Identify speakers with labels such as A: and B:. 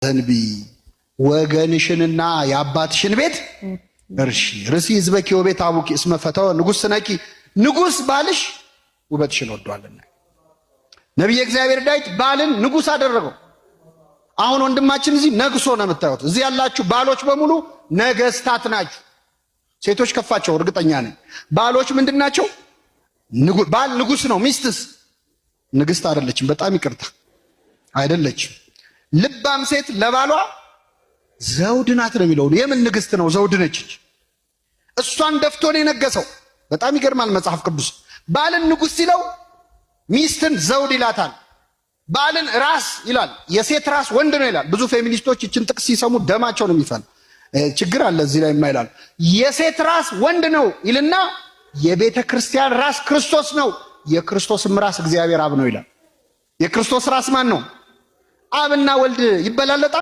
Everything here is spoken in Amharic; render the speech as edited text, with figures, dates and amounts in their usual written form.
A: ዘንቢ ወገንሽንና የአባትሽን ቤት እርሺ። ርእሲ ሕዝበኪ ወቤተ አቡኪ እስመ ፈተወ ንጉሥ ስነኪ፣ ንጉሥ ባልሽ ውበትሽን ወዷልና። ነቢየ እግዚአብሔር ዳዊት ባልን ንጉሥ አደረገው። አሁን ወንድማችን እዚህ ነግሶ ነው የምታዩት። እዚህ ያላችሁ ባሎች በሙሉ ነገስታት ናችሁ። ሴቶች ከፋቸው እርግጠኛ ነኝ። ባሎች ምንድን ናቸው? ባል ንጉሥ ነው። ሚስትስ ንግስት አይደለችም። በጣም ይቅርታ አይደለችም። ልባም ሴት ለባሏ ዘውድ ናት ነው የሚለው። የምን ንግስት ነው? ዘውድ ነች። እሷን ደፍቶ ነው የነገሰው። በጣም ይገርማል መጽሐፍ ቅዱስ። ባልን ንጉሥ ሲለው ሚስትን ዘውድ ይላታል። ባልን ራስ ይላል። የሴት ራስ ወንድ ነው ይላል። ብዙ ፌሚኒስቶች ይችን ጥቅስ ሲሰሙ ደማቸው ነው የሚፈል። ችግር አለ እዚህ ላይ የማይላል። የሴት ራስ ወንድ ነው ይልና የቤተ ክርስቲያን ራስ ክርስቶስ ነው፣ የክርስቶስም ራስ እግዚአብሔር አብ ነው ይላል። የክርስቶስ ራስ ማን ነው? አብና ወልድ ይበላለጣል።